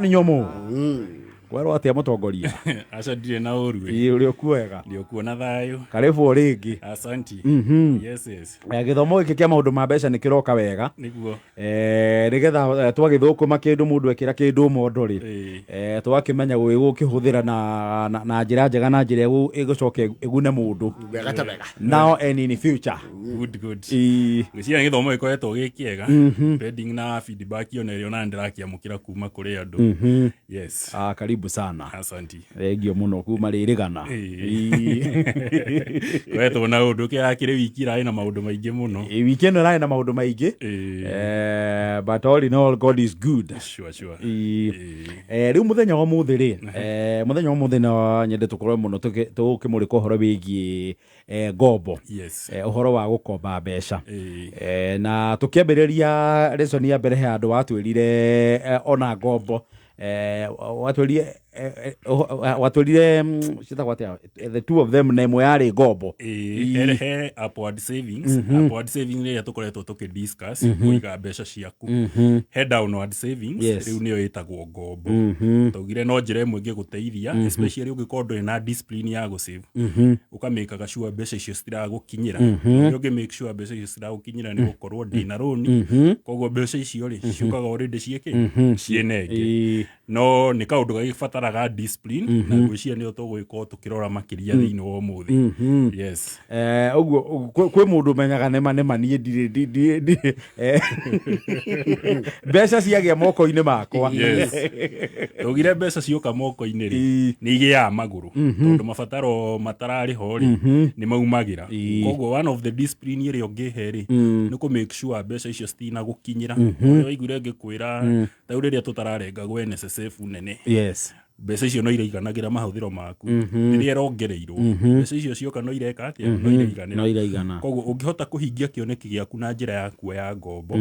Nyomo kwerwo atia mutongoria? Aca, ndirĩ na ũru. Ĩ, ũrĩ okuo wega? Ndĩ na thayũ. Karibu o rĩngĩ. Asanti. Yes. Gĩthomo gĩkĩ kĩa maũndũ ma mbeca nĩ kĩroka wega. Nĩguo. Nĩgetha twagĩthũkũma kĩndũ mũndũ ekĩra kĩndũ mondo rĩ, twakĩmenya gũkĩhũthĩra na njĩra njega na njĩra ĩgũcoka ĩgune mũndũ wega ta wega now and in future. Good. Ĩ. Ngwĩciria gĩthomo gĩkoretwo gĩ kĩega, pending na feedback ona ĩrĩa ona ndĩrakĩamũkĩra kuma kũrĩ andũ. Yes. Ah, karibu sana. Asanti. Thengio mũno kuma rĩrĩgana. Koretwo na ũndũ kĩrakĩrĩ wiki ĩrarĩ na maũndũ maingĩ mũno. Ĩ, wiki ĩno ĩrarĩ na maũndũ maingĩ. But all in all, God is good. Sure. Ĩ. Rĩu mũthenya wa ũmũthĩ rĩ, mũthenya wa ũmũthĩ no nyende tũkorwo mũno tũkĩmũrĩka ũhoro wĩgiĩ ngombo. Ũhoro wa gũkomba mbeca. Na tũkĩambĩrĩria lesson ya mbere, he handũ watwĩrire ona ngombo watwĩrire watwĩrire ciĩtagwo atĩa, the two of them, na ĩmwe yarĩ ngombo. Ĩ, he upward savings. Upward savings rĩrĩa tũkoretwo tũkĩ discuss kũiga mbeca ciaku. He downward savings, rĩu nĩyo ĩtagwo ngombo. Taugire no njĩra ĩmwe ĩngĩgũteithia, especially ũngĩkorwo ndũrĩ na discipline ya gũsave, ũkamĩkaga sure mbeca icio citiragũkinyĩra. Ũrĩa ũngĩ make sure mbeca icio citiragũkinyĩra nĩ gũkorwo ndĩna rũni, koguo mbeca icio rĩ ciũkaga already ciĩkĩ ciĩnenge. No nĩ kaũndũ gagĩbataraga discipline, na ngwĩciria nĩyo tũgũgĩkorwo tũkĩrora makĩria thĩinĩ wa ũmũthĩ. Yes. Ũguo kwĩ mũndũ ũmenyaga nĩma nĩma niĩ ndirĩ mbeca ciagĩa moko-inĩ makwa. Yes, tũgire mbeca cioka moko-inĩ rĩ, nĩ igĩaga magũrũ, tondũ mabataro matararĩ ho rĩ, nĩ maumagĩra. Koguo one of the discipline ĩrĩa ũngĩhe rĩ, nĩ kũ make sure mbeca icio citinagũkinyĩra. Ũrĩa waiguire ngĩkwĩra ta rĩu rĩrĩa tũtararengagwo NSSF nene, mbeca icio no iraiganagĩra mahũthĩro maku. Rĩrĩa ĩrongereirwo, mbeca icio cioka no ireka atĩa? No iraiganĩra. No iraigana. Koguo ũngĩhota kũhingia kĩoneki gĩaku na njĩra ya kuoya ngombo,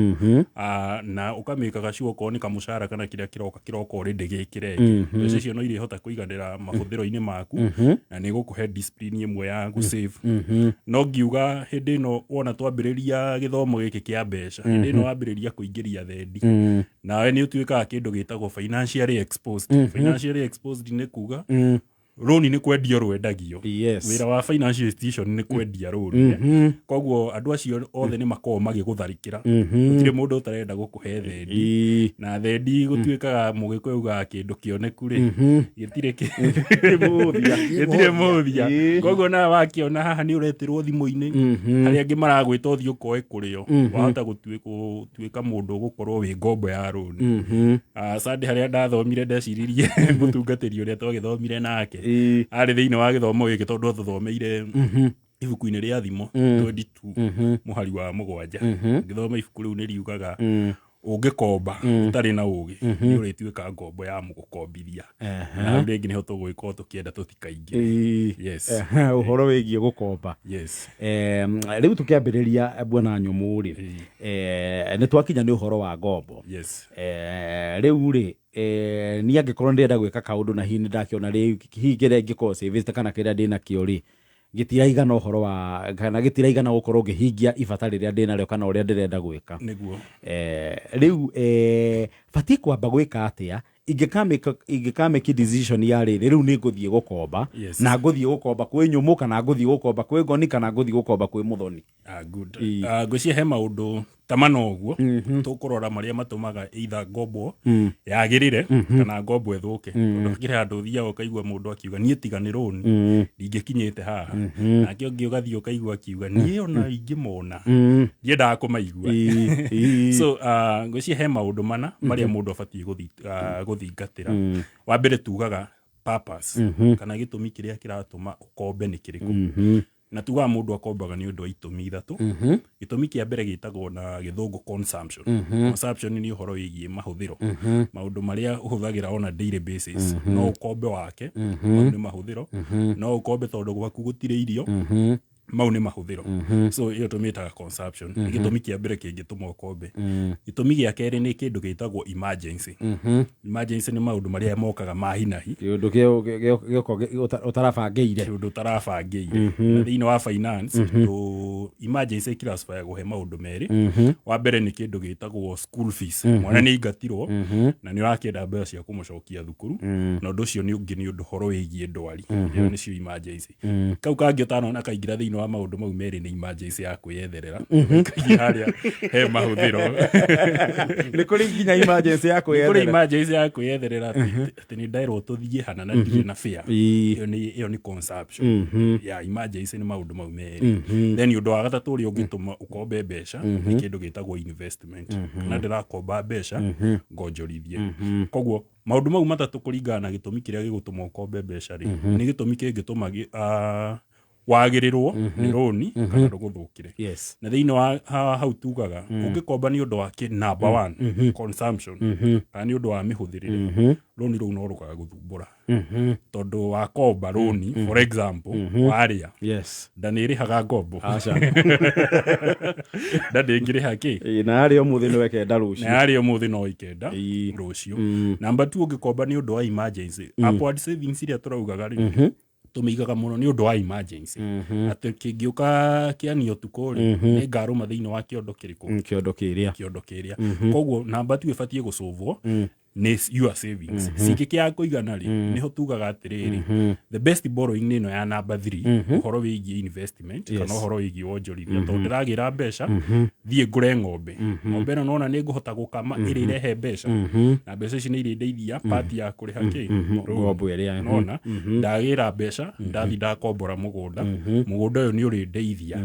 na ũkamĩkaga sure okorwo nĩ kamũcara kana kĩrĩa kĩroka kĩroka already gĩkĩrenge, mbeca icio no irĩhota kũiganĩra mahũthĩro-inĩ maku, na nĩ ĩgũkũhe discipline ĩmwe ya gũsave. No ngiuga hĩndĩ ĩno wona twambĩrĩria gĩthomo gĩkĩ kĩa mbeca, hĩndĩ ĩno wambĩrĩria kũingĩria thendi, nawe nĩ ũtuĩkaga kĩndũ gĩtagwo financially exposed. Financially exposed nĩ kuga rũni nĩ kwendio rwendagio. Wĩra wa financial institution nĩ kwendia rũni. Koguo andũ acio othe nĩ makoragwo magĩgũtharĩkĩra. Gũtirĩ mũndũ ũtarenda gũkũhe thendi. Na thendi gũtuĩkaga, mũgĩkũyũ ugaga kĩndũ kĩoneku rĩ, gĩtirĩ Mũthia. Gĩtirĩ mũthia. Koguo nawe wakĩona haha nĩ ũretĩrwo thimũ-inĩ, harĩa angĩ maragwĩta ũthiĩ ũkoe kũrĩo, wahota gũtuĩka mũndũ ũgũkorwo wĩ ngombo ya rũni. Sunday harĩa ndathomire, ndeciririe mũtungatĩri ũrĩa twagĩthomire nake arĩ thĩinĩ wa gĩthomo gĩkĩ, tondũ atũthomeire ibuku-inĩ rĩa Thimo 22 mũhari wa 7. Ngĩthoma ibuku rĩu, nĩ riugaga ũngĩkomba ũtarĩ na ũgĩ, nĩ ũrĩtuĩka ngombo ya mũgũkombithia. Na hau rĩngĩ nĩho tũgũgĩkorwo tũkĩenda tũtikaingĩre. Yes. Ũhoro wĩgiĩ gũkomba. Yes. Rĩu tũkĩambĩrĩria, bwana Nyũmũ rĩ, nĩ twakinya nĩ ũhoro wa ngombo. Rĩu rĩ, niĩ angĩkorwo ndĩrenda gwĩka kaũndũ na hihi nĩ ndakĩona rĩ hihi kĩrĩa ingĩkorwo savĩte kana kĩrĩa ndĩnakĩo rĩ gĩtiraigana, ũhoro wa kana gĩtiraigana gũkorwo ngĩhingia ibata rĩrĩa ndĩnarĩo kana ũrĩa ndĩrenda gwĩka. Rĩu batiĩ kwamba gwĩka atĩa ingĩkamake decision ya rĩrĩ, rĩu nĩ ngũthiĩ gũkomba, na ngũthiĩ gũkomba kwĩ Nyũmũ, kana ngũthiĩ gũkomba kwĩ Ngoni, kana ngũthiĩ gũkomba kwĩ Mũthoni? Ah, good. Ah, ngwĩciria he maũndũ ta mana ũguo tũkũrora marĩa matũmaga either ngombo yagĩrĩre kana ngombo ĩthũke, tondũ hakĩrĩ handũ ũthiaga ũkaigua mũndũ akiuga, "Niĩ tiga nĩ rũni ndingĩkinyĩte haha." Nake ũngĩ ũgathiĩ ũkaigua akiuga, "Niĩ ona ingĩmona ndiendaga kũmaigua." So ngwĩciria he maũndũ mana marĩa mũndũ abatiĩ gũthingatĩra. Wa mbere tugaga purpose, kana gĩtũmi kĩrĩa kĩratũma ũkombe nĩ kĩrĩkũ. Na tugaga mũndũ akombaga nĩ ũndũ wa itũmi ithatũ. Gĩtũmi kĩa mbere gĩtagwo na Gĩthũngũ consumption. Consumption nĩ ũhoro wĩgiĩ mahũthĩro, maũndũ marĩa ũhũthagĩra on a daily basis. No ũkombe wake, mau nĩ mahũthĩro. No ũkombe tondũ gwaku gũtirĩ irio. Mau nĩ mahũthĩro. So ĩyo tũmĩtaga consumption. Nĩ gĩtũmi kĩa mbere kĩngĩtũma ũkombe. Gĩtũmi gĩa kerĩ nĩ kĩndũ gĩtagwo emergency. Emergency nĩ maũndũ marĩa mokaga ma hinahi. Kĩũndũ gĩoka ũtarabangĩire. Kĩũndũ ũtarabangĩire. Na thĩinĩ wa finance tũ emergency ĩclassifyagwo he maũndũ merĩ. Wa mbere nĩ kĩndũ gĩtagwo school fees. Mwana nĩ aingatirwo na nĩ ũrakĩenda mbeca cia kũmũcokia thukuru, na ũndũ ũcio nĩ ũngĩ nĩ ũndũ ũhoro wĩgiĩ ndwari. Ĩyo nĩcio emergency. Kau kangĩ ũtanona kaingĩra thĩinĩ wa maũndũ mau merĩ nĩ emergency ya kwĩyetherera. Kaingĩ harĩa he mahũthĩro. Nĩ kũrĩ nginya emergency ya Nĩ kũrĩ kwĩyetherera. emergency ya kwĩyetherera atĩ nĩ nderwo tũthiĩ hana na ndirĩ na fare. Ĩyo nĩ consumption ya emergency, nĩ maũndũ mau merĩ. Then ũndũ wa gatatũ ũrĩa ũngĩtũma ũkombe mbeca nĩ kĩndũ gĩtagwo investment, kana ndĩrakomba mbeca ngonjorithie. Koguo maũndũ mau matatũ kũringana na gĩtũmi kĩrĩa gĩgũtũma ũkombe mbeca rĩ, nĩ gĩtũmi kĩngĩtũma wagĩrĩrwo nĩ rũni kana rũgũthũkĩre. Na thĩinĩ wa hau tugaga ũngĩkomba nĩ ũndũ wa kĩ number one, consumption, kana nĩ ũndũ wa mĩhũthĩrĩre, rũni rũu no rũgagũthumbũra, tondũ wakomba rũni, for example, warĩa nda nĩ ĩrĩhaga ngombo? Aca. Nda ndĩngĩrĩha kĩ? Ĩĩ, na yarĩa ũmũthĩ no ĩkenda Na rũciũ. Yarĩa ũmũthĩ no ikenda rũciũ. Number two, ũngĩkomba nĩ ũndũ wa emergency, upward savings iria tũraugaga rĩ, tũmĩigaga mũno nĩ ũndũ wa emergency, atĩ kĩngĩũka kĩania ũtukũ rĩ, nĩ ngarũma thĩinĩ wa kĩondo kĩrĩkũ? Kĩondo kĩrĩa. Kĩondo kĩrĩa. Koguo namba two ĩbatiĩ gũcũvwo nĩ your savings. Cingĩkĩaga kũigana rĩ, nĩho tugaga atĩrĩrĩ, the best borrowing nĩ ĩno ya number 3, ũhoro wĩgiĩ investment kana ũhoro wĩgiĩ wonjorithia, tondũ ndĩragĩra mbeca thiĩ ngũre ng'ombe. Ng'ombe ĩno nona nĩ ngũhota gũkama ĩrĩ irehe mbeca, na mbeca ici nĩ irĩndeithia part ya kũrĩha kĩ? Loan. Ngombo ĩrĩa. Nona ndagĩra mbeca, ndathi ndakombora mũgũnda, mũgũnda ũyũ nĩ ũrĩndeithia.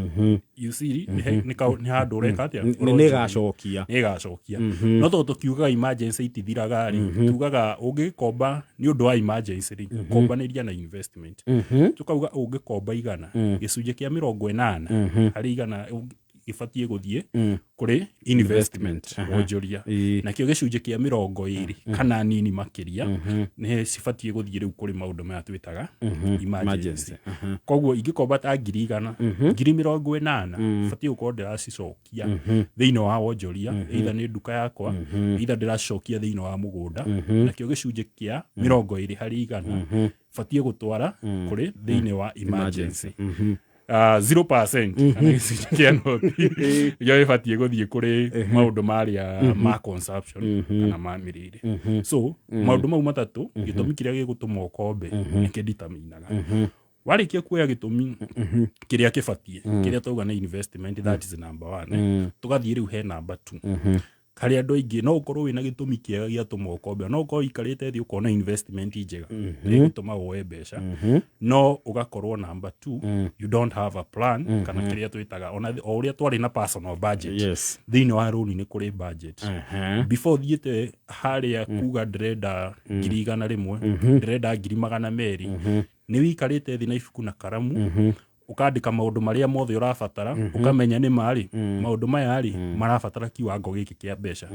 You see, nĩ handũ ũreka atĩa? Nĩ ĩgacokia. Nĩ ĩgacokia. No tondũ tũkiugaga emergency itithiraga rĩ, tugaga ũngĩkomba nĩ ũndũ wa emergency rĩ, kombanĩria na investment. Tukauga ũngĩkomba 100, gĩcunjĩ kĩa 80 harĩ igana gĩbatiĩ gũthiĩ kũrĩ investment, wonjoria. Nakĩo gĩcunjĩ kĩa 20 kana nini makĩria nĩ cibatiĩ gũthiĩ rĩu kũrĩ maũndũ maya twĩtaga emergency. Koguo ingĩkomba ta 100,000, 80,000 batiĩ gũkorwo ndĩracicokia thĩinĩ wa wonjoria, either nĩ nduka yakwa, either ndĩracicokia thĩinĩ wa mũgũnda. Nakĩo gĩcunjĩ kĩa 20 harĩ igana batiĩ gũtwara kũrĩ thĩinĩ wa emergency. 0% kana gĩcunjĩ kĩa noti gĩo gĩbatiĩ gũthiĩ kũrĩ maũndũ marĩa ma consumption kana ma mĩrĩre. So maũndũ mau matatũ, gĩtũmi kĩrĩa gĩgũtũma ũkombe nĩ kĩnditaminaga. Warĩkia kuoya gĩtũmi kĩrĩa kĩbatiĩ, kĩrĩa twauga nĩ investment, that is number one. Tũgathiĩ rĩu he number two, harĩa andũ aingĩ no ũkorwo wĩna gĩtũmi kĩega gĩatũma ũkombe, no ũkorwo ũikarĩte thĩ ũkona investment njega ĩgũtũma woe mbeca, no ũgakorwo number two, you don't have a plan, kana kĩrĩa twĩtaga ona o ũrĩa twarĩ na personal budget, thĩinĩ wa rũni nĩ kũrĩ budget. Before thiĩte harĩa kuga ndĩrenda 100,000, ndĩrenda 200,000, nĩ wĩikarĩte thĩ na ibuku na karamu, ũkandĩka maũndũ marĩa mothe ũrabatara, ũkamenya nĩ marĩ maũndũ maya rĩ marabatara kiwango gĩkĩ kĩa mbeca.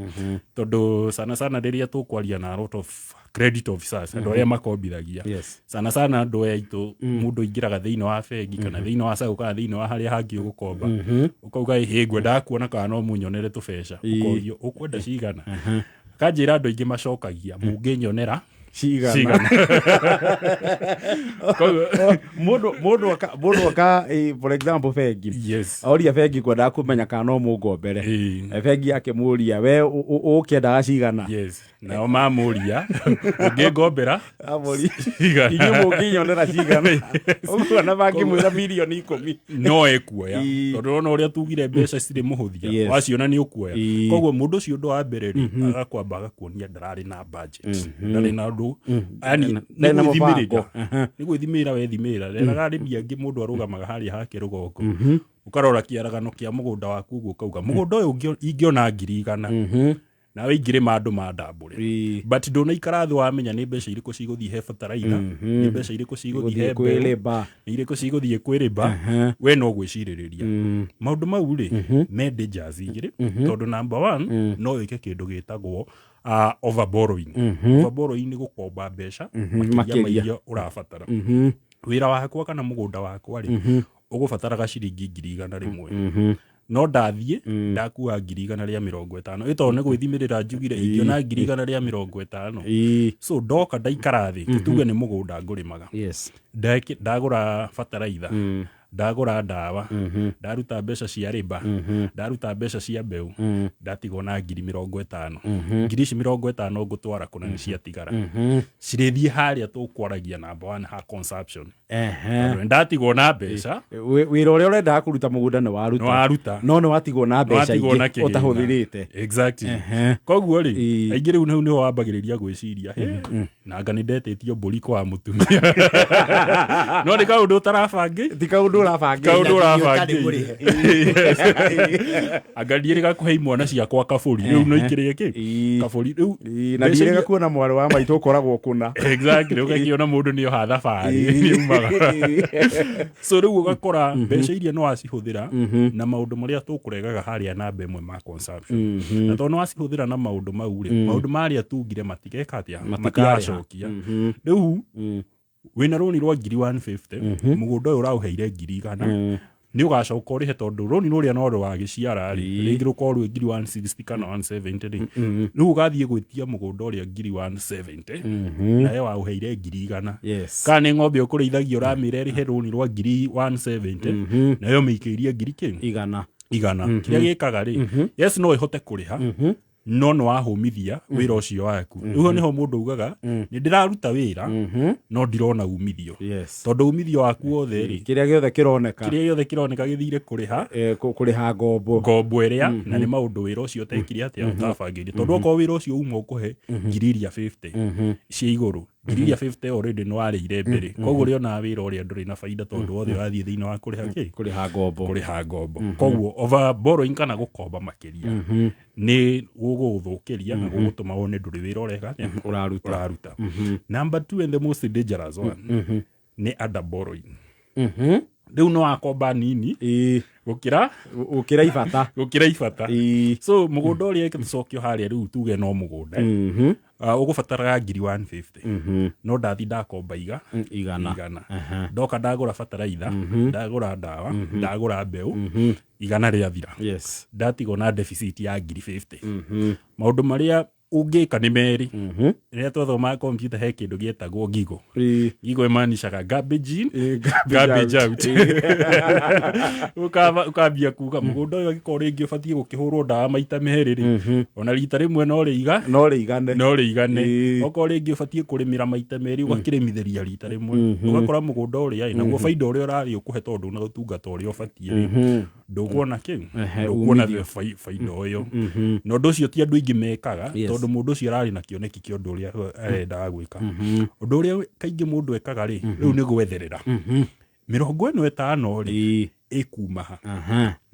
Tondũ sana sana rĩrĩa tũkwaria na a lot of credit officers, andũ arĩa makombithagia, sana sana andũ aya aitũ, mũndũ aingĩraga thĩinĩ wa bengi kana thĩinĩ wa sacco kana thĩinĩ wa harĩa hangĩ ũgũkomba, ũkauga, "Ĩhĩ, ngwendaga kuona kana no mũnyonere tũbeca." Ũkorio, "Ũkwenda cigana?" Kanjĩra andũ aingĩ macokagia, "Mũngĩnyonera cigana?" Cigana. Mũndũ aka for example bengi, oria bengi kwendaga kũmenya kana no mũngombere. Bengi akĩmũria, "We ũkĩendaga cigana?" Yes, nao mamũria, "Ũngĩngombera Amũria, cigana?" "Inyuĩ mũngĩnyonera cigana?" Ũguo na mangĩmwĩra 10 mirioni. No ekuoya, tondũ ona ũrĩa tugire mbeca cirĩ mũhũthia, waciona nĩ ũkuoya. Koguo mũndũ ũcio, ũndũ wa mbere rĩ, agakwamba agakuonia ndararĩ na budget, ndarĩ na ũndũ, yani Ndarĩ na nĩ gwĩthimĩrĩra. mũbango. Nĩ gwĩthimĩra wethimĩra. Reraga arĩmi angĩ, mũndũ arũgamaga harĩa hake rũgongo, ũkarora kĩaragano kĩa mũgũnda waku ũguo, ũkauga, "Mũgũnda ũyũ ingĩona 100,000 nawe ingĩrĩma andũ mandambũre." But ndũnaikara thĩ wamenya nĩ mbeca irĩkũ cigũthiĩ he bataraitha, nĩ mbeca irĩkũ cigũthiĩ he mbeũ, kwĩrĩmba, nĩ irĩkũ cigũthiĩ kwĩrĩmba. We no gwĩcirĩrĩria. Maũndũ mau rĩ, me dangers igĩrĩ, tondũ number one, no wĩke kĩndũ gĩtagwo overborrowing. Overborrowing nĩ gũkomba mbeca makĩria ma Makĩria. iria ũrabatara. Wĩra wakwa kana mũgũnda wakwa rĩ, Ũgũbataraga ciringi 100,000. No ndathiĩ ndakua 150,000, ĩ tondũ nĩ gwĩthimĩrĩra njugire ingĩona 150,000. So ndoka ndaikara thĩ, tũtuge nĩ mũgũnda ngũrĩmaga. Ndagũra bataraitha, ndagũra ndawa, ndaruta mbeca cia rĩmba, ndaruta mbeca cia mbeũ, ndatigwo na 50,000. Ngiri ici 50 ngũtwara kũna nĩ ciatigara, cirĩthiĩ harĩa tũkwaragia number one ha consumption. Tondũ ndatigwo na mbeca. Wĩra ũrĩa ũrendaga kũruta mũgũnda nĩ waruta. Nĩ waruta. No nĩ watigwo na mbeca watigwo na ingĩ kĩgĩna. ũtahũthĩrĩte. Exactly. Koguo rĩ, aingĩ rĩu hau nĩho wambagĩrĩria gwĩciria, "Hĩ, nanga nĩ ndetĩtio mbũri kwa mũtumia, no nĩ kaũndũ ũtarabangĩ." Ti kaũndũ ũrabangĩte. Kaũndũ Ũtarĩ mũrĩhe. ũrabangĩire. Anga ndiĩrĩga kũhe imwana ciakwa kabũri rĩu, no ikĩrĩe kĩ kabũri rĩu. Na Mbeca ndiĩrĩga kuona mwarĩ wa maitũ ũkoragwo kũna. Exactly, ũgakĩona mũndũ nĩ oha thabarĩ nĩumaga. So rĩu ũgakora mbeca iria no wacihũthĩra na maũndũ marĩa tũkũregaga harĩa namba ĩmwe ma consumption, na tondũ nĩ wacihũthĩra na maũndũ mau rĩ, maũndũ marĩa tugire matigeka atĩa? Matigacokia. Rĩu wĩna rũni rwa 150,000, mũgũnda ũyũ ũraũheire 100,000, nĩ ũgacoka ũrĩhe, tondũ rũni rũrĩa no rwagĩciara rĩ, rĩngĩ rũkorwo rwĩ 160,000 kana 170 rĩ, rĩu ũgathiĩ gwĩtia mũgũnda ũrĩa 170,000 nawe waũheire 100,000. Kana nĩ ng'ombe ũkũrĩithagia, ũramĩra ĩrĩhe rũni rwa 170,000, nayo mĩikĩirie ngiri kĩ? 100. 100. Kĩrĩa gĩkaga rĩ, yes, no ĩhote kũrĩha, no nĩ wahũmithia wĩra ũcio waku. Rĩu nĩho mũndũ augaga nĩ ndĩraruta wĩra no ndirona umithio, tondũ umithio waku wothe rĩ, Kĩrĩa gĩothe kĩroneka, kĩrĩa gĩothe kĩroneka gĩthire kũrĩha kũrĩha ngombo. Ngombo ĩrĩa na nĩ maũndũ wĩra ũcio ũtekire atĩa, ũtabangĩire, tondũ okorwo wĩra ũcio uma ũkũhe ngiri iria 50 cia igũrũ, ngiri iria 50 already nĩ warĩire mbere. Koguo ũrĩonaga wĩra ũrĩa ndũrĩ na baida, tondũ wothe ũrathiĩ thĩinĩ wa kũrĩha kĩ? Kũrĩha ngombo. Kũrĩha ngombo. Koguo over borrowing kana gũkomba makĩria nĩ gũgũthũkĩria na gũgũtũma wone ndũrĩ wĩra ũreka atĩa? Ũraruta. Ũraruta. Number two and the most dangerous one nĩ under borrowing. Rĩu no wakomba nini gũkĩra Gũkĩra ibata. Gũkĩra ibata. So mũgũnda ũrĩa tũcokio harĩa rĩu, tuge no mũgũnda, ũgũbataraga 150,000, no ndathi ndakomba iga 100. 100. Ndoka ndagũra bataraitha, ndagũra ndawa, ndagũra mbeũ, 100 rĩathira. Ndatigwo na deficit ya 50,000. Maũndũ marĩa ũngĩka nĩ merĩ. Rĩrĩa twathomaga computer, he kĩndũ gĩetagwo GIGO. GIGO ĩmaanishaga garbage in, garbage out. Ũkambia kuga mũgũnda ũyũ angĩkorwo rĩngĩ ũbatiĩ gũkĩhũrwo ndawa maita merĩ rĩ, ona rita rĩmwe no rĩiga no rĩigane. No rĩigane. Okorwo rĩngĩ ũbatiĩ kũrĩmĩra maita merĩ, ũgakĩrĩmithĩria rita rĩmwe, ũgakora mũgũnda ũrĩa ĩ naguo baida ũrĩa ũrarĩ ũkũhe, tondũ na ũtungata ũrĩa ũbatiĩ rĩ, ndũkuona kĩu, ndũkuona baida ũyũ. Na ũndũ ũcio ti andũ aingĩ mekaga, tondũ mũndũ ũcio ararĩ na kĩoneki kĩa ũndũ ũrĩa arendaga gwĩka. Ũndũ ũrĩa kaingĩ mũndũ ekaga rĩ, rĩu nĩ gwetherera 50 rĩ, ĩkuma ha?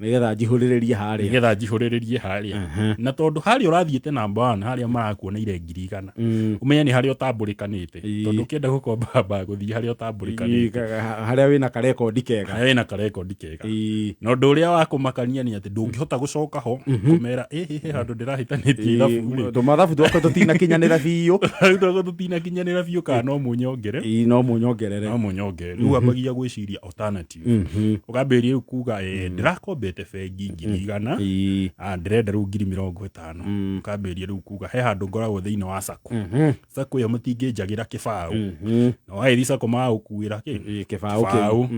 Nĩgetha njihũrĩrĩrie harĩa. Nĩgetha njihũrĩrĩrie harĩa. Na tondũ harĩa ũrathiĩte namba one, harĩa marakuoneire 100,000, ũmenye nĩ harĩa ũtambũrĩkanĩte, tondũ ũkĩenda gũkomba amba gũthiĩ harĩa ũtambũrĩkanĩte. Harĩa wĩna karekondi kega. Harĩa wĩna karekondi kega. Na ũndũ ũrĩa wa kũmakania nĩ atĩ ndũngĩhota gũcoka ho kũmera ĩ he handũ ndĩrahĩtanĩtie ithabu rĩ. Tũmathabu twakwa tũtinakinyanĩra biũ. Rĩu twakwa tũtinakinyanĩra biũ, kana no mũnyongere. No mũnyongerere. No mũnyongere. Rĩu ambagia gwĩciria alternative, ũkambĩrĩria rĩu kuga, ndĩrakombete bengi 100,000, ndĩrenda rĩu 50,000." Ũkambĩrĩria rĩu kuga he handũ ngoragwo thĩinĩ wa sacco, sacco ĩyo mũtingĩnjagĩra kĩbaũ, na wagĩthiĩ sacco magũkuĩra kĩ? Kĩbaũ kĩu. Kĩbaũ.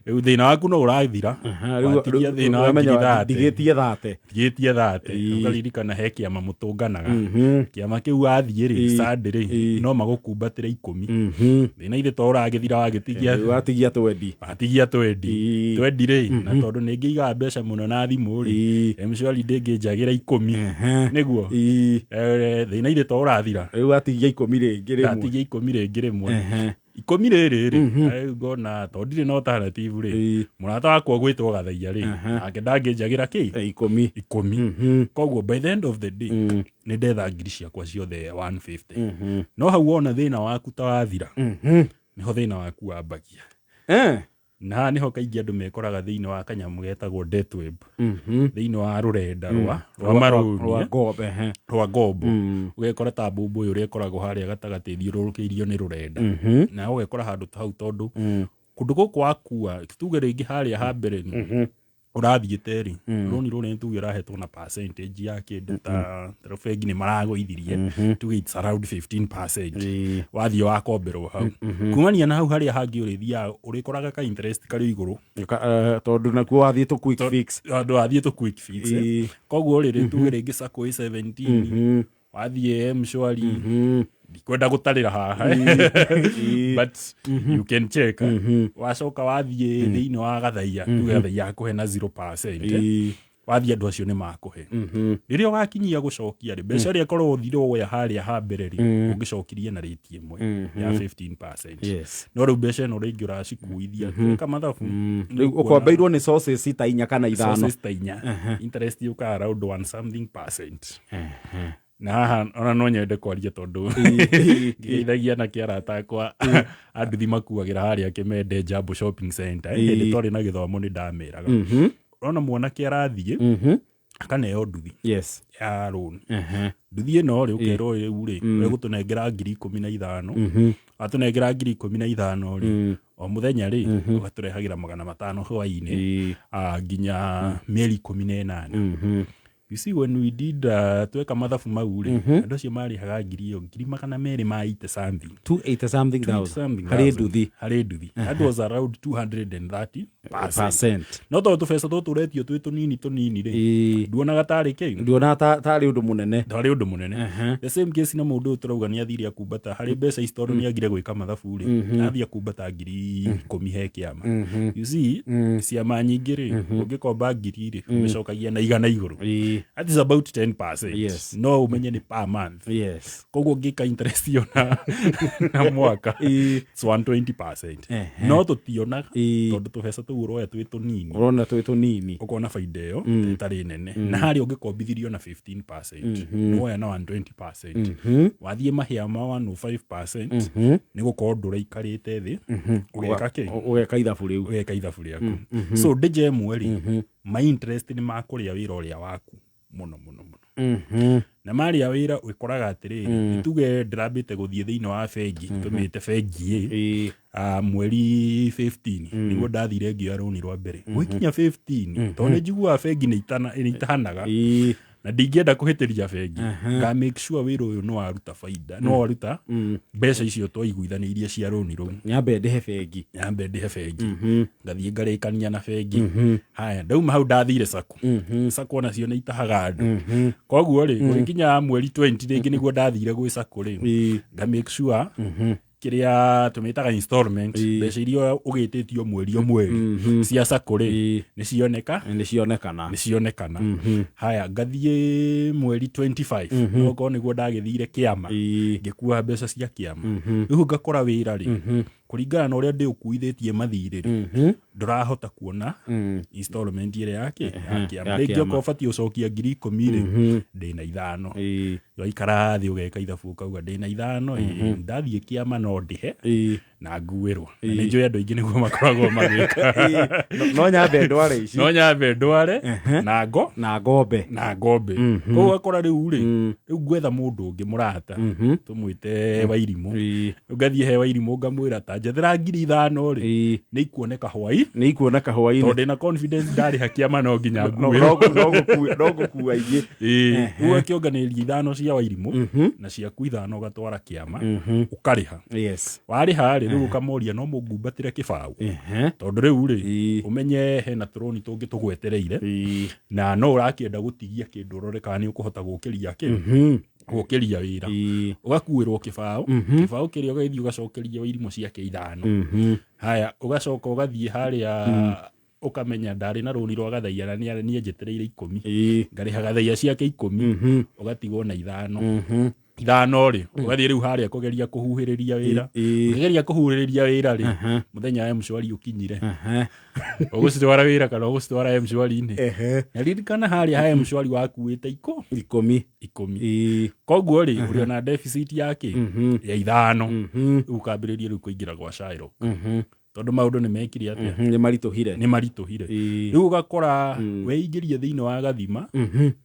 Rĩu thĩna waku no ũrathira. Watigia thĩna wa 30,000. Ndigĩtie 30. Tigĩtie 30. Ũkaririkana he kĩama mũtũnganaga, kĩama kĩu wathiĩ rĩ, Sunday rĩ, no magũkumbatĩre 10. Thĩna ithe to ũragĩthira, wagĩtigia Rĩu watigia 20. Watigia 20. 20 rĩ, na tondũ nĩ ngĩigaga mbeca mũno na thimũ rĩ, M-Shwari ndĩngĩnjagĩra 10 nĩguo. Thĩna ithe to ũrathira. Rĩu watigia 10 rĩngĩ rĩmwe. Ndatigia 10 rĩngĩ rĩmwe. 10 rĩrĩ rĩ, rĩu ngona tondũ ndirĩ na alternative rĩ, mũrata wakwa gwĩtwo Gathaia rĩ, nake ndangĩnjagĩra kĩ? 10. 10. Koguo by the end of the day nĩ ndetha ngiri ciakwa ciothe 150. No hau wona thĩna waku ta wathira, nĩho thĩna waku wambagia. Na haha nĩho kaingĩ andũ mekoraga thĩinĩ wa kanyamũ getagwo debt web, thĩinĩ wa rũrenda rwa marũni. Rwa ngombo, ehe. Rwa ngombo. Ũgekora ta mbũmbũ ũyũ ũrĩa ĩkoragwo harĩa gatagatĩ ĩthiũrũrũkĩirio nĩ rũrenda, na ũgekora handũ ta hau tondũ Kũndũ gũkũ wakua, tuge rĩngĩ harĩa ha mbere nĩ ũrathiĩte rĩ, rũni rũrĩa nĩ tuge ũrahetwo na percentage ya kĩndũ ta rĩu bengi nĩ maragũithirie, tuge it's around 15%. Wathiĩ wakomberwo hau, kumania na hau harĩa hangĩ ũrĩthiaga ũrĩkoraga ka interest karĩ igũrũ. Tondũ nakuo wathiĩ tũ quick fix. Andũ wathiĩ tũ quick fix, eh. Koguo rĩrĩ, tuge rĩngĩ Sacco ĩ 17, wathiĩ M-Shwari, ndikwenda gũtarĩra haha, but you can check. Wacoka wathiĩ thĩinĩ wa Gathaiya, tuge Gathaiya akũhe na 0%, eh. Wathiĩ andũ acio nĩ makũhe. Rĩrĩa ũgakinyia gũcokia rĩ, mbeca ĩrĩa ĩkorwo ũthire woya harĩa ha mbere rĩ, ũngĩcokirie na rĩti ĩmwe ya 15%. No rĩu mbeca ĩno rĩngĩ ũracikuithia, tweka mathabu, Rĩu ũkombeirwo nĩ sources ta inya kana ithano. Sources ta inya, interest yũkaga around one something percent. Na haha ona no nyende kwaria, tondũ ngĩgeithagia na kĩarata akwa anduthi makuagĩra harĩa Kĩmende Jambo Shopping Center. Hĩndĩ twarĩ na gĩthomo nĩ ndameraga, ũrona mwanake arathiĩ akaneo nduthi ya rũni. Nduthi ĩno rĩ, ũkerwo rĩu rĩ, ũgũtũnengera 15,000. Watũnengera 15,000 rĩ, o mũthenya rĩ, ũgatũrehagĩra 500 hwaĩ-inĩ, nginya mĩeri 18. You see, when we did tweka mathabu mau rĩ, andũ acio marĩhaga ngiri ĩyo 280 something. 280 something thousand something harĩ thousand. nduthi. Harĩ nduthi. That was around 230. Percent. No tondũ tũbeca tũtũ ũretio twĩ tũnini tũnini rĩ, nduonaga tarĩ kĩ. Nduona tarĩ ũndũ mũnene. Ndarĩ ũndũ mũnene. The same case na mũndũ ũyũ tũrauga nĩ athire akumbata harĩ mbeca ici, tondũ nĩ agire gwĩka mathabu rĩ, athiĩ akumbata 10,000 he kĩama. You see, ciama nyingĩ rĩ, ũngĩkomba ngiri rĩ, ũmĩcokagia na 100 igũrũ. That is about 10%. No ũmenye nĩ per month. Koguo ũngĩka interest ĩyo na mwaka, it's 120%. No tũtionaga, tondũ tũbeca tũu ũroya twĩ tũnini. Ũrona twĩ tũnini. Ũkona baida ĩyo ĩtarĩ nene. Na harĩa ũngĩkombithirio na 15%, nĩwoya na 120%, wathiĩ mahĩa ma 105%, nĩ gũkorwo ndũraikarĩte thĩ ũgeka kĩ. Ũgeka ithabu rĩu. Ũgeka ithabu rĩaku. So ndĩnja ĩmwe rĩ, ma interest nĩ makũrĩa wĩra ũrĩa waku mũno mũno mũno. Na marĩa wĩra, ũkoraga atĩrĩrĩ, nĩ tuge ndĩrambĩte gũthiĩ thĩinĩ wa bengi, tũmĩte bengi ĩ, mweri 15 nĩguo ndathire ngĩoya rũni rwa mbere. Gwĩkinya 15, tondũ nĩ njiguaga bengi nĩ itahanaga, na ndingĩenda kũhĩtĩria bengi, nga make sure wĩra ũyũ nĩ waruta baida, nĩ waruta mbeca icio twaiguithanĩirie cia rũni rũu. Nyambe ndĩhe bengi. Nyambe ndĩhe bengi. Ngathiĩ ngarĩkania na bengi. Haya, ndauma hau ndathire Sacco. Sacco onacio nĩ itahaga andũ. Koguo rĩ, gũgĩkinya mweri 20 rĩngĩ nĩguo ndathire gwĩ Sacco rĩ, nga make sure kĩrĩa tũmĩtaga installment, mbeca iria ũgĩtĩtio mweri o mweri cia Sacco rĩ, nĩ cioneka. Nĩ cionekana. Nĩ cionekana. Haya, ngathiĩ mweri 25, okorwo nĩguo ndagĩthire kĩama, ngĩkua mbeca cia kĩama. Rĩu ngakora wĩra rĩ, kũringana na ũrĩa ndĩũkuithĩtie mathirĩ rĩ, ndũrahota kuona installment ĩrĩa yake ya kĩama. Ya Rĩngĩ kĩama. okorwo ũbatiĩ ũcokia 10,000 rĩ, ndĩna 5. Waikara thĩ ũgeka ithabu, ũkauga ndĩna 5, ndathiĩ kĩama no ndĩhe na nguĩrwo. Na nĩ njũĩ andũ aingĩ nĩguo makoragwo magĩka. No nyambe ndware ici. No nyambe ndware na ngo na ngombe. Na ngombe. Koguo ũgakora rĩu rĩ, rĩu ngwetha mũndũ ũngĩ mũrata, tũmwĩte Wairimũ. Rĩu ngathiĩ he Wairimũ, ngamwĩra ta njethera 5,000 rĩ, nĩ ikuoneka hwai. Nĩ ikuoneka hwainĩ. Tondũ ndĩna confidence ndarĩha kĩama no nginya nguĩrwo. No ngũkua ingĩ. Ĩĩ, rĩu ũgakĩonganĩrĩria 5 cia Wairimũ na ciaku 5, ũgatwara kĩama, ũkarĩha. Warĩha rĩ, rĩu ũkamoria no mũngumbatĩre kĩbaũ, tondũ rĩu rĩ, ũmenye hena tũrũni tũngĩ tũgwetereire, na no ũrakĩenda gũtigia kĩndũ ũrore kana nĩ ũkũhota gũkĩria kĩ gũkĩria wĩra. Ũgakuĩrwo kĩbaũ, kĩbaũ kĩrĩa ũgagĩthiĩ ũgacokeria Wairimũ ciake 5. Haya, ũgacoka ũgathiĩ harĩa, ũkamenya ndarĩ na rũni rwa Gathaiya na nĩanjĩtĩrĩire 10, ngarĩha Gathaiya ciake 10, ũgatigwo na 5. 5 rĩ, ũgathiĩ rĩu harĩa kũgeria kũhuhĩrĩria wĩra. Ũkĩgeria kũhuhĩrĩria wĩra rĩ, mũthenya wa M-Shwari ũkinyire, ũgũcitwara wĩra kana ũgũcitwara M-Shwari-inĩ? Na ririkana harĩa ha M-Shwari wakuĩte iko 10. 10. Koguo rĩ, ũrĩ ona deficit ya kĩ ya 5. Rĩu ũkambĩrĩria rĩu kũingĩra gwa Shylock, tondũ maũndũ nĩ mekire atĩa? Nĩ maritũhire. Nĩ maritũhire. Rĩu ũgakora weingĩria thĩinĩ wa gathima,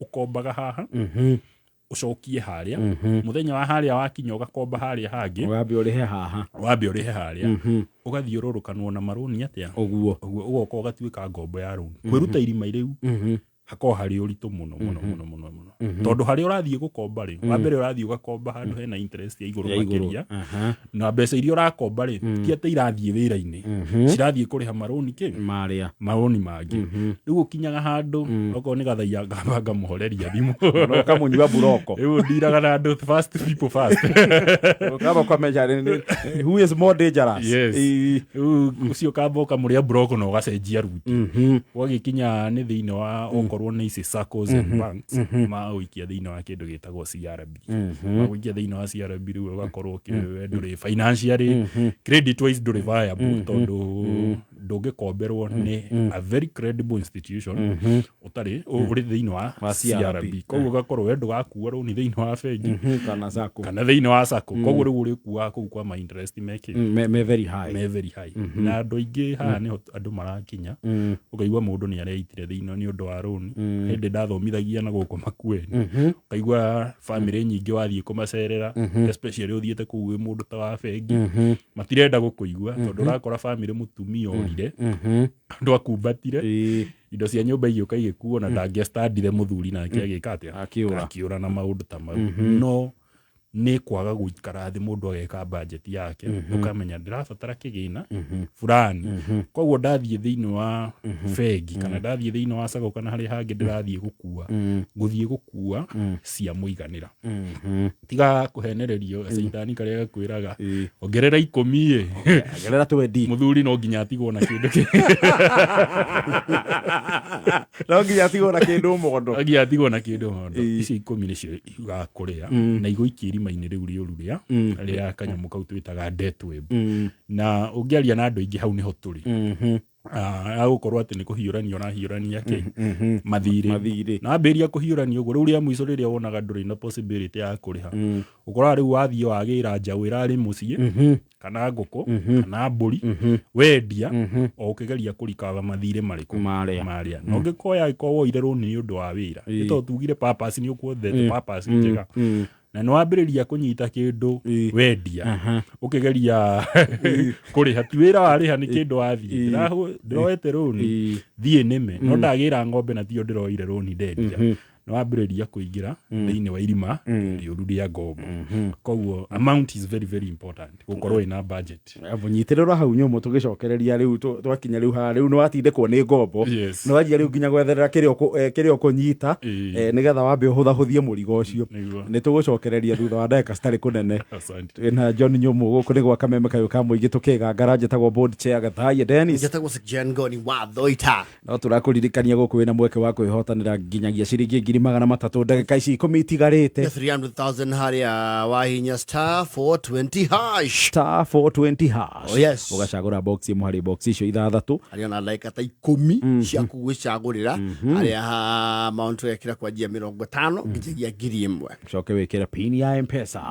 ũkombaga haha. Ũcokie harĩa mũthenya wa harĩa wakinya, ũgakomba harĩa hangĩ. Wambe ũrĩhe haha. Wambe ũrĩhe harĩa, ũgathiũrũrũkanwo na marũni atĩa. Ũguo. Ũguo ũgoka ũgatuĩka ngombo ya rũni. Kwĩruta irima rĩu hakoragwo harĩ ũritũ mũno mũno mũno mũno mũno, tondũ harĩa ũrathiĩ gũkomba rĩ, wa mbere ũrathiĩ ũgakomba handũ hena interest ya igũrũ Ya igũrũ. makĩria. Na mbeca iria ũrakomba rĩ, ti atĩ irathiĩ wĩra-inĩ, cirathiĩ kũrĩha marũni kĩ? Marĩa. Marũni mangĩ. Rĩu ũkinyaga handũ okorwo nĩ gathaiya, ngamba ngamũhoreria thimũ. Ũkamũnyua buroko. Rĩu ndiraga na andũ first people first. Ũkamba ũkamenya who is more dangerous. Yes. Rĩu ũcio ũkamba ũkamũrĩa buroko na ũgacenjia route. Gwagĩkinya nĩ thĩinĩ wa okorwo nĩ ici SACCOs and banks, magũikia thĩinĩ wa kĩndũ gĩtagwo CRB. Magũikia thĩinĩ wa CRB, rĩu ũgakorwo we ndũrĩ financially, credit wise ndũrĩ viable, tondũ ndũngĩkomberwo nĩ a very credible institution ũtarĩ ũrĩ thĩinĩ wa Wa CRB. CRB. Koguo ũgakorwo we ndũgakua rũni thĩinĩ wa bengi Kana SACCO. Kana thĩinĩ wa SACCO. Koguo rĩu ũrĩkuaga kũu kwa ma interest mekĩ? Me very high. Me very high. Na andũ aingĩ haha nĩho andũ marakinya, ũkaigua mũndũ nĩ areitire thĩinĩ nĩ ũndũ wa rũni. Hĩndĩ ndathomithagia na gũkũ Makueni, ũkaigua bamĩrĩ nyingĩ wathiĩ kũmacerera, especially ũthiĩte kũu wĩ mũndũ ta wa bengi, matirenda gũkũigua, tondũ ũrakora bamĩrĩ mũtumia orire, andũ akumbatire, indo cia nyũmba igĩũka igĩkuo, na ndangĩastandire mũthuri nake agĩka atĩa? Akĩũra. Akĩũra na maũndũ ta mau. No nĩ kwaga gũikara thĩ mũndũ ageka budget yake, ũkamenya ndĩrabatara kĩgĩna fulani, koguo ndathiĩ thĩinĩ wa bengi kana ndathiĩ thĩinĩ wa SACCO kana harĩa hangĩ ndĩrathiĩ gũkua, ngũthiĩ gũkua cia mũiganĩra. Tiga kũhenererio gacaitani karĩa gakwĩraga ongerera 10 ĩ. Gerera 20. Mũthuri no nginya atigwo na kĩndũ kĩ No nginya atigwo na kĩndũ mondo. No nginya atigwo na kĩndũ mondo. Icio 10 nĩcio igakũrĩa na igũikia irima-inĩ rĩu rĩũru rĩa kanyamũ kau twĩtaga debt web. Na ũngĩaria na andũ aingĩ, hau nĩho tũrĩ. Agũkorwo atĩ nĩ kũhiũrania ũrahiũrania kĩ? Mathirĩ. Mathirĩ. Na wambĩrĩria kũhiũrania ũguo, rĩu rĩa mũico rĩrĩa wonaga ndũrĩ na possibility ya kũrĩha, ũkoraga rĩu wathiĩ wagĩra njaũ ĩrarĩ mũciĩ kana ngũkũ kana mbũri, wendia o ũkĩgeria kũrikava mathirĩ marĩkũ? Marĩa. Marĩa. Na ũngĩkoya angĩkorwo woire rũni nĩ ũndũ wa wĩra, nĩ tondũ tugire purpose, nĩ ũkuothete purpose njega, na nĩ wambĩrĩria kũnyita kĩndũ wendia ũkĩgeria kũrĩha, ti wĩra warĩha, nĩ kĩndũ wathiĩ. Ndĩroete rũni thiĩ nĩme, no ndagĩra ng'ombe na tiyo ndĩroire rũni ndendia, nĩ wambĩrĩria kũingĩra thĩinĩ wa irima rĩũru rĩa ngombo. Koguo amount is very very important, gũkorwo ĩna budget. Mũnyitĩrĩrwo hau nyũmũ, tũgĩcokereria rĩu twakinya rĩu haha, rĩu nĩ watindĩkwo nĩ ngombo. Nĩ wanjia rĩu nginya gwetherera kĩrĩa ũkũnyita nĩgetha wambe ũhũthahũthie mũrigo ũcio. Nĩ tũgũcokereria thutha wa ndagĩka citarĩ kũnene. Asante. Twĩna John Nyũmũ gũkũ nĩ gwa Kameme kayũ ka mũingĩ tũkĩgangara. Njĩtagwo board chair Gathaie Dennis. Njĩtagwo Ngoni wa Thoita. No tũrakũririkania gũkũ wĩna mweke wa kwĩhotanĩra nginyagia ciringi 300,000 ndagĩka ici 10 itigarĩte. 300,000 harĩa wahinya *420#. *420 hash. Oh, yes. Ũgacagũra box ĩmwe harĩ box icio ithathatũ. Harĩa ona ndagĩka ta 10 ciaku gwĩcagũrĩra harĩa ha mount wekĩra kwanjia 50 nginyagia 1,000. Ũcoke wĩkĩre pin ya Mpesa.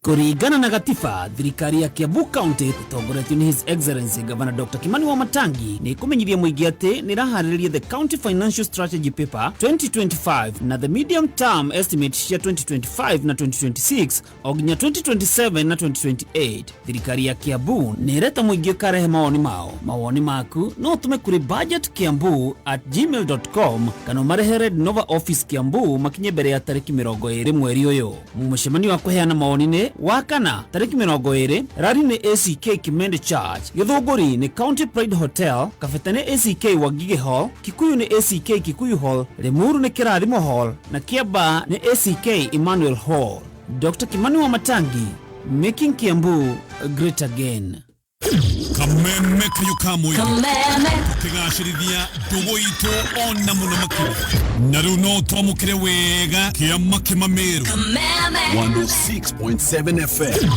Kũringana na gatiba, thirikari ya Kiambu County ĩtongoretio nĩ His Excellency Governor Dr. Kimani Wamatangi nĩ ĩkũmenyithia mũingĩ atĩ nĩ ĩraharĩrĩria the County Financial Strategy Paper 2025 na the medium term estimate cia 2025 na 2026 o nginya 2027 na 2028. Thirikari ya Kiambu nĩ ĩreta mũingĩ ũkarehe mawoni mao. Mawoni maku no ũtũme kũrĩ budgetkiambu@gmail.com kana ũmarehe Red Nova Office Kiambu makinye mbere ya tarĩki 20 mweri ũyũ. Mũcemanio wa kũheana mawoni nĩ wakana tarĩki 20, rari nĩ ACK Kimende Church, Gĩthũngũri nĩ County Pride Hotel, Kabete nĩ ACK Wangige Hall, Kikuyu nĩ ACK Kikuyu Hall, Limuru nĩ Kĩrathimo Hall na Kiambaa nĩ ACK Emmanuel Hall. Dr. Kimani Wamatangi, making Kiambu great again. Kameme kayo ka mũingĩ tũkĩgacĩrithia ndũgũ itũ ona mũno makĩria, na rĩu no twamũkĩre wega kĩama kĩmamĩrũ. 106.7 FM.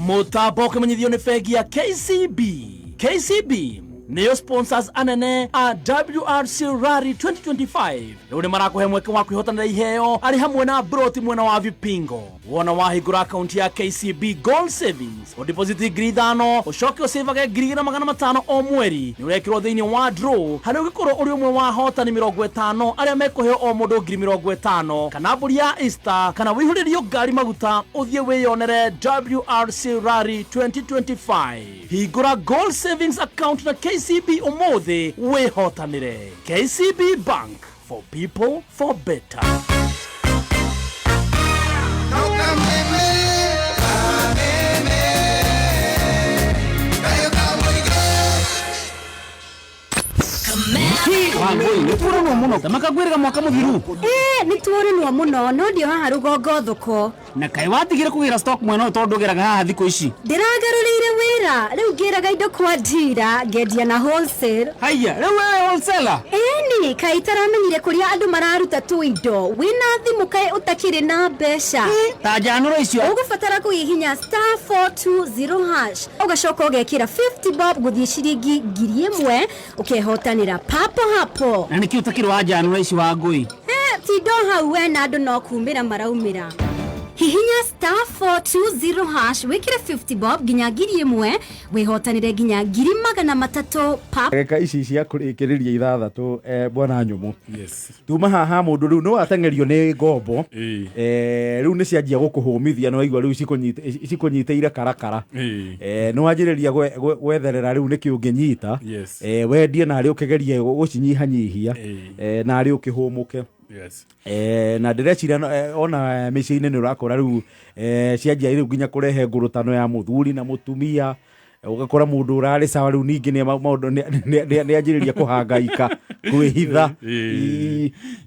Mũtambo ũkĩmenyithio nĩ bengi ya KCB. KCB nĩyo sponsors anene a WRC Rally 2025. Rĩu nĩ marakũhe mweke wa kwĩhotanĩra iheo arĩ hamwe na broti mwena wa Vipingo. Wona wahingũra akaunti ya KCB Gold Savings, ũdeposit 5,000, ũcoke ũcĩvage 2,500 o mweri, nĩ ũrekĩrwo thĩinĩ wa draw harĩa ũngĩkorwo ũrĩ ũmwe wa ahotani 50 arĩa mekũheo o mũndũ 50,000, kana mbũri ya Easter, kana wĩihũrĩrio ngari maguta ũthiĩ wĩyonere WRC Rally 2025. Hingũra Gold Savings account na KCB ũmũthĩ wĩhotanĩre. KCB Bank, for people, for better. Wangũi, nĩ tuoranwo mũno ta makangwĩrĩga mwaka mũthiru. Ĩĩ, nĩ tuoranwo mũno, no ndio haha rũgongo thoko. Na kaĩ watigire kũgĩra stock mwena ũyũ tondũ ndũgĩraga haha thikũ ici? Ndĩragarũrĩire wĩra, rĩu ngĩraga indo kwa ndira, ngendia na wholesale. Haiya, rĩu wewe wholesaler? Ĩni, kaĩ itaramenyire kũrĩa andũ mararuta tu indo wĩna thimũ, kaĩ ũtakĩrĩ na mbeca? Ta njanũra icio. Ũgũbatara kũhihinya *420#, ũgacoka ũgekĩra 50 bob gũthiĩ ciringi 1,000, ũkehotanĩra papo hapo. Na nĩkĩ ũtakĩrĩ wa njanũra ici, Wangũi? He, tindo hau we na andũ no kumĩra maraumĩra. Hihinya *420# wĩkĩre 50 bob nginya 1,000, wĩhotanĩre nginya 300,000 pap. Ndagĩka ici cia kũrĩkĩrĩria 6, bwana Nyũmũ. Yes. Tuma haha mũndũ rĩu nĩ wateng'erio nĩ ngombo. Rĩu nĩ cianjia gũkũhũmithia, nĩ waigua rĩu cikũnyitĩire karakara. Nĩ wanjĩrĩria gwetherera rĩu nĩkĩ ũngĩnyita. Wendie narĩ ũkĩgerie gũcinyihanyihia, narĩ ũkĩhũmũke. Na ndĩreciria ona mĩciĩ-inĩ nĩ ũrakora rĩu cianjia rĩu nginya kũrehe ngũrũtano ya mũthuri na mũtumia. Ũgakora mũndũ ũrarĩ sawa rĩu ningĩ nĩ maũndũ nĩ anjĩrĩria kũhangaika kwĩhitha.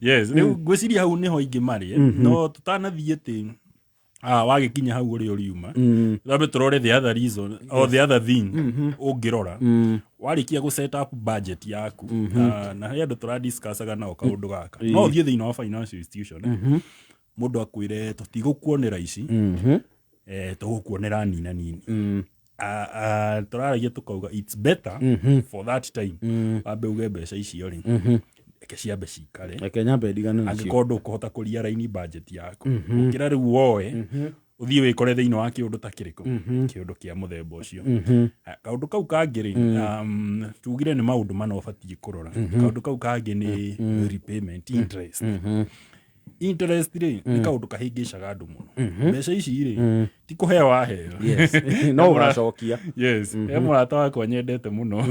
Yes, rĩu ngwĩciria hau nĩho ingĩ marĩ, no tũtanathiĩ atĩ wagĩkinya hau ũrĩa ũriuma, twambe tũrore the other reason or the other thing ũngĩrora warĩkia gũ set up budget yaku. Na harĩ andũ tũradiscussaga nao kaũndũ gaka, no ũthiĩ thĩinĩ wa financial institution, mũndũ akwĩre tũtigũkuonera ici, tũgũkuonera nina nini. Tũraragia tũkauga it's better for that time wambe uge mbeca icio rĩ, reke ciambe cikare. Reke nyambe ndigane nacio. Angĩkorwo ndũkũhota kũria budget yaku, gũkĩra rĩu woe ũthiĩ wĩkore thĩinĩ wa kĩũndũ ta kĩrĩkũ, kĩũndũ kĩa mũthemba ũcio. Ha, kaũndũ kau kangĩ rĩ, tugire nĩ maũndũ mana ũbatiĩ kũrora. Kaũndũ kau kangĩ nĩ repayment interest. Interest rĩ, nĩ kaũndũ kahĩngĩcaga andũ mũno. Mbeca ici rĩ, ti kũheo waheo. No ũgacokia. Yes, he mũrata wakwa nyendete mũno,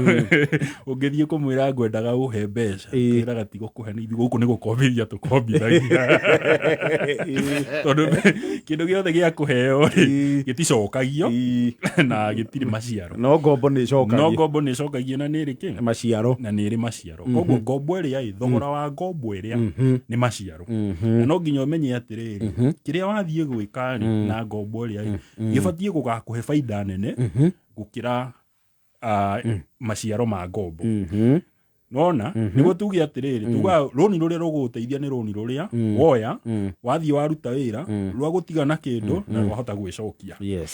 ũngĩthiĩ kũmwĩra ngwendaga ũhe mbeca, kwĩraga ti gũkũhe, nĩ ithuĩ gũkũ nĩ gũkombithia tũkombithagia, tondũ kĩndũ gĩothe gĩa kũheo rĩ, gĩticokagio na gĩtirĩ maciaro. No ngombo nĩ no ĩcokagia. Ngombo nĩ ĩcokagio na nĩ ĩrĩ kĩ? Maciaro. Na nĩ ĩrĩ maciaro. Koguo ngombo ĩrĩa ĩ thogora wa ngombo ĩrĩa nĩ maciaro, na no nginya ũmenye atĩrĩrĩ, kĩrĩa wathiĩ gwĩka rĩ na ngombo ĩrĩa ĩ gĩbatiĩ gũgakũhe baida nene gũkĩra maciaro ma ngombo. Nona nĩguo tuge atĩrĩrĩ, tuga rũni rũrĩa rũgũgũteithia nĩ rũni rũrĩa woya wathiĩ waruta wĩra rwa gũtiga na kĩndũ na rwahota gwĩcokia.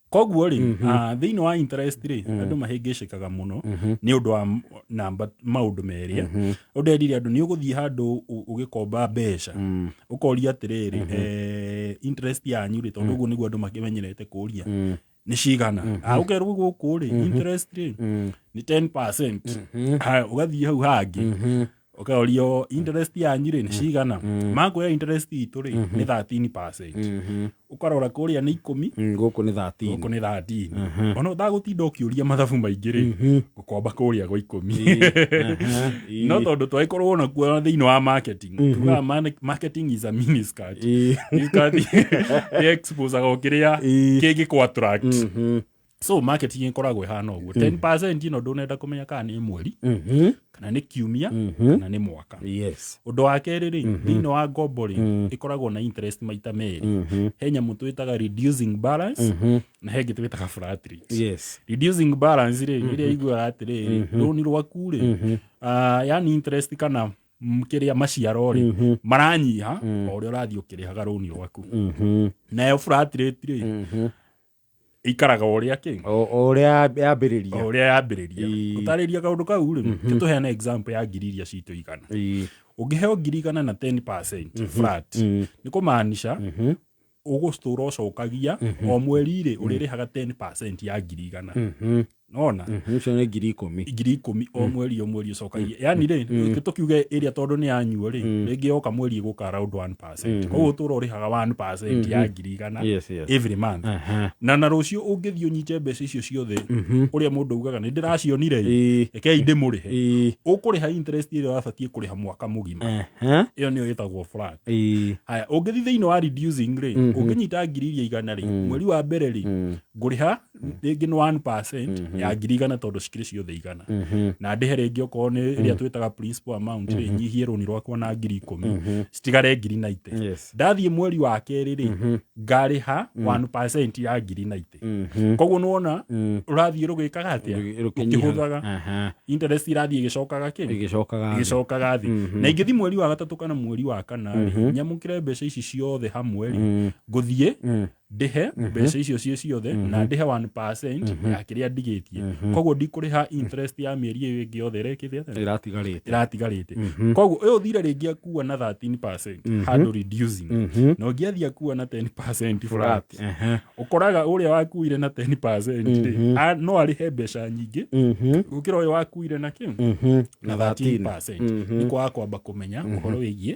Koguo rĩ, thĩinĩ wa interest rĩ, andũ mahĩngĩcĩkaga mũno nĩ ũndũ wa namba maũndũ merĩ. Ũndũ erire andũ nĩ ũgũthiĩ handũ ũgĩkomba mbeca, ũkoria atĩrĩrĩ, interest yanyu rĩ, tondũ ũguo nĩguo andũ makĩmenyerete kũria, nĩ cigana? Ũkerwo gũkũ rĩ, interest rĩ nĩ 10%. Haya, ũgathiĩ hau hangĩ ũkorio interest yanyu rĩ nĩ cigana? Makwĩra interest itũ rĩ nĩ 13%. Ũkarora kũrĩa nĩ 10, Gũkũ nĩ 13. Gũkũ nĩ 13. Ona ũtagũtinda ũkĩũria mathabu maingĩ rĩ, gũkomba kũrĩa gwa 10. No tondũ twagĩkorwo nakuo thĩinĩ wa marketing, tugaga marketing is a miniskirt. Miniskirt nĩ exposaga o kĩrĩa kĩngĩkũ attract. So marketing ĩkoragwo ĩhana ũguo, 10% ĩno ndũnenda kũmenya kana nĩ mweri, kana nĩ kiumia, kana nĩ mwaka. Ũndũ wa kerĩ rĩ, thĩinĩ wa ngombo rĩ, ĩkoragwo na interest maita merĩ. He nyamũ twĩtaga reducing balance na he ĩngĩ twĩtaga flat rate. Reducing balance rĩ, ĩrĩa iguaga atĩrĩrĩ, rũni rwaku rĩ, yani interest kana kĩrĩa maciaro rĩ, maranyiha o ũrĩa ũrathiĩ ũkĩrĩhaga rũni rwaku. Nayo flat rate rĩ, ikaraga o ũrĩa kĩ O ũrĩa yambĩrĩria. O ũrĩa yambĩrĩria. Gũtarĩria kaũndũ kau rĩ, tũheane example ya ngiri iria citũ 100. Ũngĩheo 100,000 na 10% flat, nĩ kũmaanisha Ũgũtũra ũcokagia o mweri rĩ, ũrĩrĩhaga 10% ya 100,000. Nona Ũcio nĩ 10,000. 10,000 o mweri, o mweri ũcokagia. Yani rĩ, tũkiuge ĩrĩa tondũ nĩ yanyuo rĩ, rĩngĩ yoka mweri ĩgũka around 1%, koguo ũtũra ũrĩhaga 1% ya 100,000 every month. Na rũciũ ũngĩthiĩ ũnyite mbeca icio ciothe, ũrĩa mũndũ augaga nĩ ndĩracionire, rekei ndĩmũrĩhe, ũkũrĩha interest ĩrĩa ũrabatiĩ kũrĩha mwaka mũgima. Ĩyo nĩyo ĩtagwo flat. Haya, ũngĩthiĩ thĩinĩ wa reducing rĩ, ũngĩnyita 100,000 rĩ, mweri wa mbere rĩ, ngũrĩha rĩngĩ nĩ 1% ya 100,000 tondũ cikĩrĩ ciothe 100, na ndĩhe rĩngĩ okorwo nĩ ĩrĩa twĩtaga principal amount rĩ, nyihie rũni rwakwa na 10,000, citigare 90,000. Ndathiĩ mweri wa kerĩ rĩ, ngarĩha 1% ya 90,000. Koguo nĩwona ũrathiĩ rũgĩkaga atĩa? Rũkĩhũthaga. Interest irathiĩ ĩgĩcokaga kĩ? Ĩgĩcokaga thĩ. Ĩgĩcokaga thĩ. Na ingĩthiĩ mweri wa gatatũ kana mweri wa kana rĩ, nyamũkĩre mbeca ici ciothe hamwe rĩ, ngũthiĩ ndĩhe mbeca icio ciĩ ciothe na ndĩhe 1% ya kĩrĩa ndigĩtie. Koguo ndikũrĩha interest ya mĩeri ĩyo ĩngĩ yothe ĩrekĩte atĩa? Ĩratigarĩte. Ĩratigarĩte. Koguo ũyũ ũthire rĩngĩ akua na 13% handũ reducing, na ũngĩ athiĩ akua na 10% flat. Ũkoraga ũrĩa wakuire na 10% rĩ, no arĩhe mbeca nyingĩ gũkĩra ũyũ wakuire na kĩ? Na 13%. Nĩ kwaga kwamba kũmenya ũhoro wĩgiĩ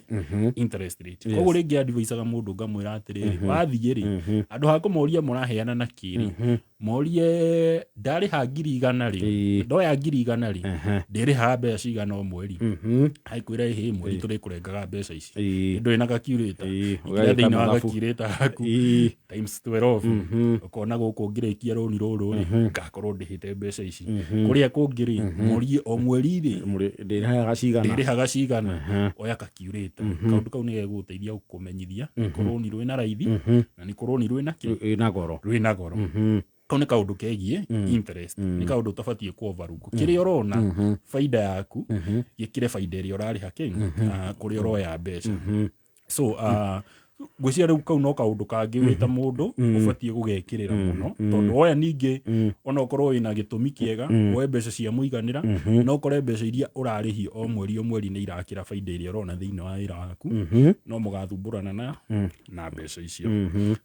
interest rate. Koguo rĩngĩ advisaga mũndũ ngamwĩra atĩrĩrĩ, wathiĩ rĩ, andũ ha kũmoria mũraheana na kĩrĩ, morie ndarĩha 100,000 rĩ, ndoya 100,000 rĩ, ndĩrĩhaga mbeca cigana o mweri? Aikwĩra ĩhĩ, mweri tũrĩkũrengaga mbeca ici. Ndũrĩ na calculator? Ikĩra Ũgagĩka thĩinĩ wa mathabu. calculator yaku times 12, ũkona gũkũ ngĩrĩkia rũni rũrũ rĩ, ngakorwo ndĩhĩte mbeca ici. Kũrĩa kũngĩ rĩ, morie o mweri rĩ, Ndĩrĩhaga cigana? Ndĩrĩhaga cigana? Oya calculator. Kaũndũ kau nĩ gegũgũteithia gũkũmenyithia nĩ kũrũni rwĩna raithi na nĩ kũrũni rwĩna kĩ? Ĩna goro. Rwĩna goro. Kau nĩ kaũndũ kegiĩ interest, nĩ kaũndũ ũtabatiĩ ku overlook. Kĩrĩa ũrona baida yaku, gĩkĩre baida ĩrĩa ũrarĩha kĩ kũrĩa ũroya mbeca. So ngwĩciria rĩu kau no kaũndũ kangĩ wĩ ta mũndũ ũbatiĩ gũgekĩrĩra mũno, tondũ oya ningĩ ona ũkorwo wĩna gĩtũmi kĩega woe mbeca cia mũiganĩra, no ũkore mbeca iria ũrarĩhio o mweri o mweri nĩ irakĩra baida ĩrĩa ũrona thĩinĩ wa wĩra waku, no mũgathumbũrana na mbeca icio.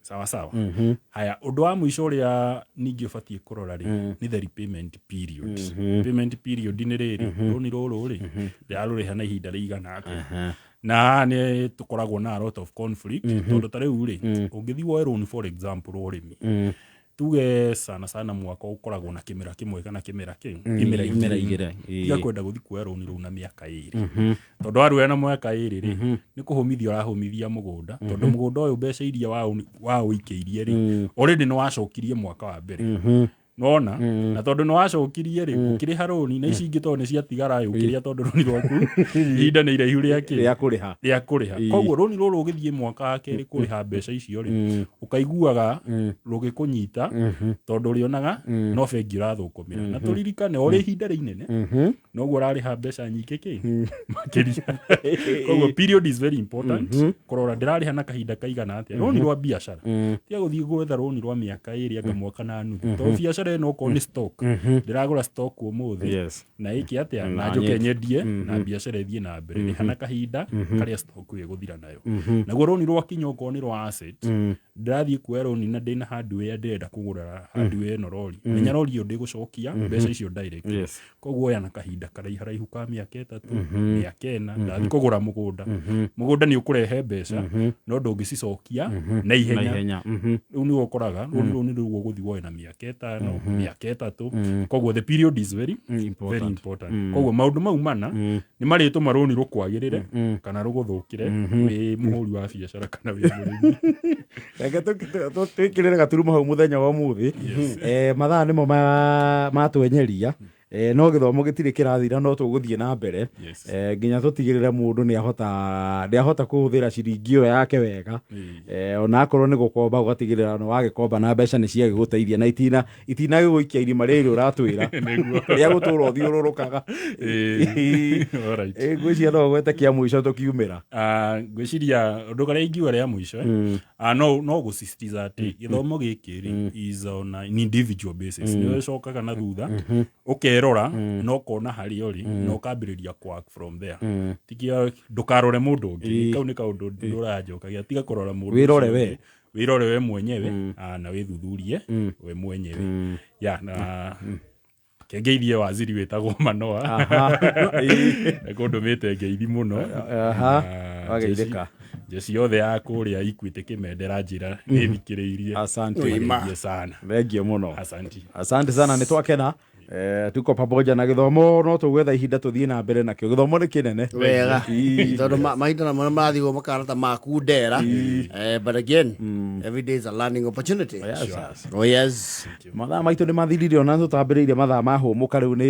Sawa sawa. Haya, ũndũ wa mũico ũrĩa ningĩ ũbatiĩ kũrora rĩ, nĩ the repayment period. Payment period nĩ rĩrĩ, rũni rũrũ rĩ, ndĩrarũrĩha na ihinda rĩigana atĩa? Na haha nĩ tũkoragwo na a lot of conflict, tondũ ta rĩu rĩ, ũngĩthiĩ woe rũni, for example ũrĩmi, tuge sana sana mwaka ũkoragwo na kĩmera kĩmwe kana kĩmera kĩ imera Imera igĩrĩ. igĩrĩ. Tiga kwenda gũthiĩ kuoya rũni rũu na mĩaka 2, tondũ waruoya na mwaka 2 rĩ, nĩ kũhũmithia ũrahũmithia mũgũnda, tondũ mũgũnda ũyũ mbeca iria waũikĩirie rĩ, already nĩ wacokirie mwaka wa mbere. Nona na tondũ nĩ wacokirie rĩ, ũkĩrĩha rũni na ici ingĩ tondũ nĩ ciatigara ĩ, ũkĩrĩa, tondũ rũni rwaku ihinda nĩ iraihu rĩa kĩ? Rĩa kũrĩha. Rĩa kũrĩha. Koguo rũni rũrũ ũgĩthiĩ mwaka wa kerĩ kũrĩha mbeca icio rĩ, ũkaiguaga rũgĩkũnyita, tondũ ũrĩonaga no bengi ũrathũkũmĩra. Na tũririkane, o rĩ ihinda rĩinene noguo ũrarĩha mbeca nyingĩ kĩ makĩria. Koguo period is very important, kũrora ndĩrarĩha na kahinda kaigana atĩa rũni rwa biacara. Tiga gũthiĩ gwetha rũni rwa mĩaka 2 anga mwaka na nuthu, tondũ biacara ĩno okorwo nĩ stock, ndĩragũra stock ũmũthĩ na ĩke atĩa? Na Na njoke nyendie. nyendie na biacara ĩthiĩ na mbere. Rĩha na kahinda karĩa stock ĩyo ĩgũthira nayo. Naguo rũni rwakinya okorwo nĩ rwa asset, ndĩrathiĩ kuoya rũni na ndĩna hardware, ndĩrenda kũgũra hardware ĩno, rori, menya rori ĩyo ndĩgũcokia mbeca icio direct. Koguo oya na kahinda karaiharaihu ka mĩaka 3, mĩaka 4. Ndathiĩ kũgũra mũgũnda, mũgũnda nĩ ũkũrehe mbeca no ndũngĩcicokia na Na ihenya. ihenya. Rĩu nĩguo ũkoraga rũni rũu nĩ rĩu ũgũthiĩ woe na mĩaka 5, mĩaka 3. Koguo the period is very very Important. important. Koguo maũndũ mau mana nĩ marĩtũma rũni rũkwagĩrĩre kana rũgũthũkĩre wĩ mũhũri wa biacara kana wĩ mũrĩmi. Reke twĩkĩrĩre gaturumo hau mũthenya wa ũmũthĩ. Mathaa nĩmo matwenyeria. No gĩthomo gĩtirĩ kĩrathira, no tũgũthiĩ na mbere nginya tũtigĩrĩre mũndũ nĩ ahota kũhũthĩra ciringi ĩyo yake wega. Ona akorwo nĩ gũkomba, ũgatigĩrĩra nĩ wagĩkomba na mbeca nĩ ciagĩgũteithia na itinagĩgũikia irima rĩrĩ ũratwĩra rĩa gũtũra ũthiũrũrũkaga. Alright. Ngwĩciria no ũgwete kĩa mũico tũkiumĩra. Ah, ngwĩciria ũndũ karĩa ingiuga rĩa mũico, no gũsisitiza atĩ gĩthomo gĩkĩ rĩ is on an individual basis. Nĩ ũcokaga na thutha ũkerora na ũkona harĩa ũrĩ na ũkambĩrĩria ku work from there. Tigia ndũkarore mũndũ ũngĩ. Kau nĩ kaũndũ ndũranjokagia, tiga kũrora mũndũ Wĩrore ũcio we. ũngĩ. Wĩrore we mwenyewe, na wĩthuthurie we mwenyewe ya na kengeithie waziri wĩtagwo Manoa kũndũmĩte ngeithi mũno. Na Wageithĩka. Jeshi yothe ya kũrĩa Equity Kĩmendera njĩra nĩthikĩrĩirie. Asante. Mageithie sana. Thengio mũno. Asanti. Asante sana, nĩ twakena. Tuko pamoja na gĩthomo no tũgwetha ihinda tũthiĩ na mbere nakĩo, gĩthomo nĩ kĩnene. Wega, tondũ mahinda namo nĩmarathigwo makana ta makundera. But again, every day is a learning opportunity. Yes. Oh yes. Mathaa maitũ nĩ mathirire, ona tũtambĩrĩirie mathaa mahũmũka rĩu nĩ.